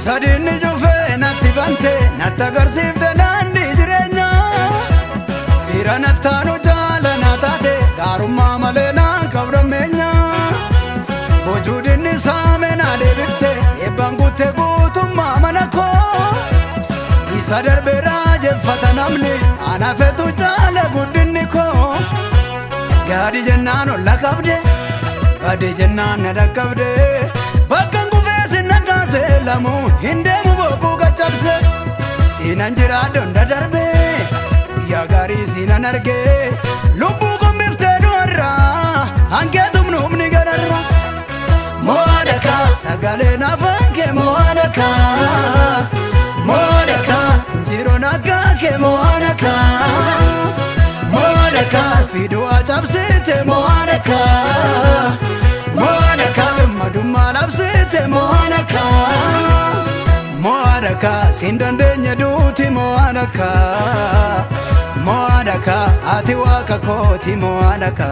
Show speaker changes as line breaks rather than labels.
Isa diinni cufee natti bante, natti agarsiifte daandii jireenyaa. Fira nattaanu jaalana taate, gaarummaa malee naan qabdammeenya. Boojuu diinni saame na deebifte, eebbaan guutte guutummaa mana koo. Isa darbee raajeffata namni, ana fetu caala guddinni koo. Gaadi jennaan olla qabde, bade jennaan na dhaqqabde. Bakka kufee sinna kaase, lamu hin deemu boquu caccabse. Siinan jiraadhu hunda darbe, guyyaa gaarii siinan arge. Lubbuu gombiftee du'arraa, hanqeetumnu humni gararra. Mo'aadhaka sagaleen afaan kee, mo'aadhaka, mo'aadhaka injiroon akka kee, mo'aadhaka, mo'aadhaka fidu'a cabsite, mo'aadhaka, mo'aadhaka birmadummaa labsite, mo'aadhaka, mo'aadhaka siin dandeenye duuti, mo'aadhaka, mo'aadhaka ati waaqa kooti, mo'aadhaka.